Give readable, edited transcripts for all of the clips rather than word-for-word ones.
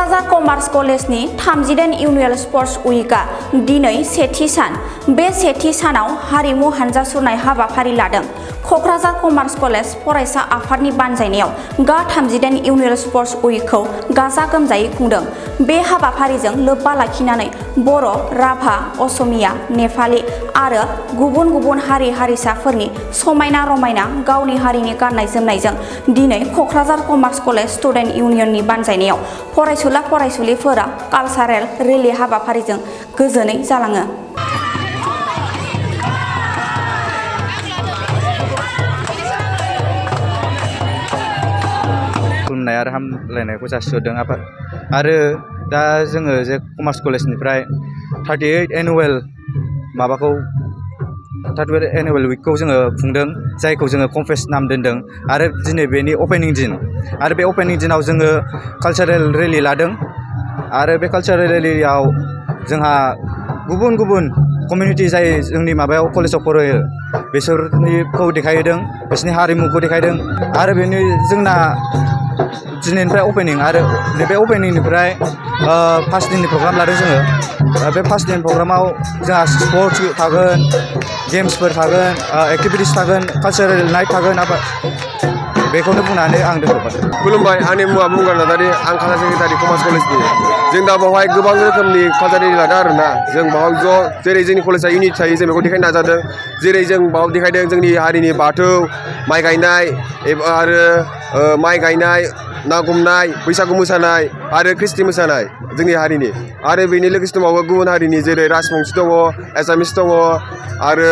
Kokrajhar commerce कलेजनि 32 annual sports उइकआ दिनै सेथि सान। बे सेथि सानाव हारिमु हानजा सुरनाय हाबाफारि लादों। क'क्राझार कमार्स कलेज फरायसा आफादनि बानजायनायाव गा 32 एनुवेल स्पर्ट्स उइकखौ गाजा गोमजायै खुंदों। बे हाबाफारिजों लोब्बा लाखिनानै बर', राभा, असमिया, नेपालि आरो गुबुन गुबुन हारि हारिसाफोरनि समायना रमायना गावनि हारिनि गाननाय जोमनायजों दिनै क'क्राझार कमार्स कलेज स्टुडेन्ट इउनियननि बानजायनायाव फरायसुला फरायसुलिफोरा कालचारेल रेलि हाबाफारिजों गोजोनै जालाङो। खुलुमनाय आरो हामलायनायखौ जासिहरदों आरो दा जोङो जे कमार्स कलेजनिफ्राय 38 एनुवेल उइकखौ जोङो खुंदों, जायखौ जोङो कमफेस नाम दोनदों आरो दिनै बेनि अपेनिं दिन आरो बे अपेनिं दिनाव जोङो कालचारेल रेलि लादों आरो बे कालचारेल रेलियाव जोंहा गुबुन गुबुन कमिउनिटि जाय जोंनि माबायाव कलेजाव फरायो बिसोरनिखौ देखायदों, बिसोरनि हारिमुखौ देखायदों आरो बेनि जोंना दिनैनिफ्राय अपेनिं आरो बे अपेनिंनिफ्राय 5 दिननि प्रग्राम लादों जोङो। बे 5 दिन प्रग्रामाव जोंहा स्पर्ट्स थागोन, गेम्सफोर थागोन, एक्टिभिटिस थागोन, कालचारेल नाइट थागोन। बेखौनो बुंनानै आं दोनथ'बाय। खुलुमबाय, आंनि मुङा बुंगार नार्जारि, आं कालचार सेक्रेटारि कमार्स कलेजनि। जों दा बावहाय गोबां रोखोमनि कालचारेल लादों आरोना। जों बावहाय जेरै जोंनि कलेजआ इउनिट थायो जों बेखौ देखायनो नाजादों। जेरै जों बावहाय देखायदों जोंनि हारिनि बाथौ, माइ गायनाय आरो माइ गायनाय, ना हमनाय, बैसागु मोसानाय आरो ख्रिस्टि मोसानाय जोंनि हारिनि। आरो बेनि लोगोसे दंबावो गुबुन हारिनि जेरै राजबंसि दङ, एसामिस दङ आरो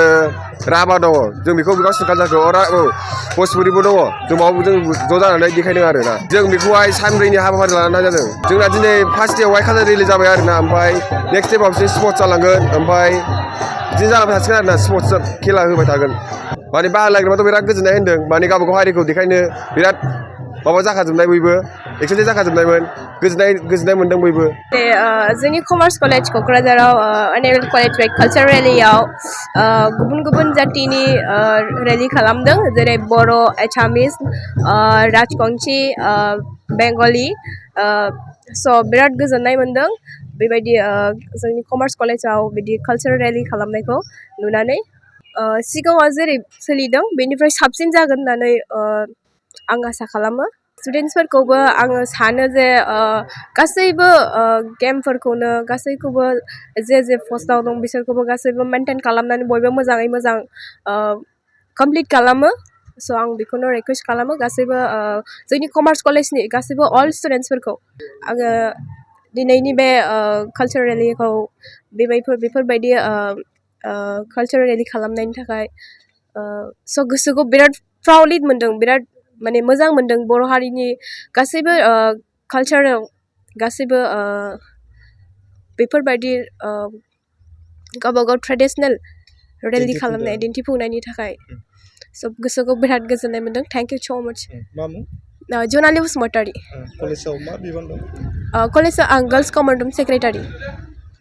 राभा दङ। जों बेखौ गावसिनि कालचारखौ भजपुरिबो दङ। जों बावबो जों ज' जानानै देखायदों आरोना। जों बेखौहाय सानब्रैनि हाबाफारि लानाय जादों। जोंना दिनै फार्स्ट डेआवहाय कालचार रेलि जाबाय आरोना, ओमफ्राय नेक्स्ट डेआव बिसोर स्पर्ट्स जालांगोन, ओमफ्राय बिदिनो जालांबाय थासिगोन आरोना। स्पर्ट्स खेला होबाय थागोन। माने बाहागो लाग्राफ्राथ' बिराद गोजोननाय होन्दों, माने गावबागाव हारिखौ देखायनो बिराद माबा जाखाजोबनाय, बयबो एक्सुवेलि जाखाजोबनायमोन, गोजोननाय मोन्दों बयबो। जोंनि कमार्स कलेज क'क्राझाराव एनुवेल कलेज वाइड कालचार रेलियाव गुबुन गुबुन जातिनि रेलि खालामदों, जेरै बर', एसामिस, राजबंसि, बेंगलि। बिराद गोजोननाय मोन्दों बेबायदि जोंनि कमार्स कलेजाव बिदि कालचार रेलि खालामनायखौ नुनानै। सिगाङाव जेरै सोलिदों बेनिफ्राय साबसिन जागोन होननानै आं आसा खालामो। स्टुडेन्टसफोरखौबो आङो सानो जे गासैबो गेमफोरखौनो गासैखौबो जे पस्टआव दं बिसोरखौबो गासैबो मेनटेन खालामनानै बयबो मोजाङै मोजां कमप्लिट खालामो। आं बेखौनो रिकुवेस्ट खालामो गासैबो जोंनि कमार्स कलेजनि गासैबो अल स्टुडेन्टसफोरखौ। आङो दिनैनि बे कालचार रेलिखौ बेफोरबायदि कालचार रेलि खालामनायनि थाखाय गोसोखौ बिराद प्राउड मोन्दों, बिराद माने मोजां मोन्दों। बर' हारिनि गासैबो कालचाराव गासैबो बेफोरबायदि गावबागाव ट्रेडिसनेल रेलि खालामनाय दिन्थिफुंनायनि थाखाय गोसोखौ बिराद गोजोननाय मोन्दों। थेंक इउ स' माच। जनालि बसुमतारी। कलेजाव मा बिबान दं? कलेजाव आं गार्लस कमार्स सेक्रेटारि।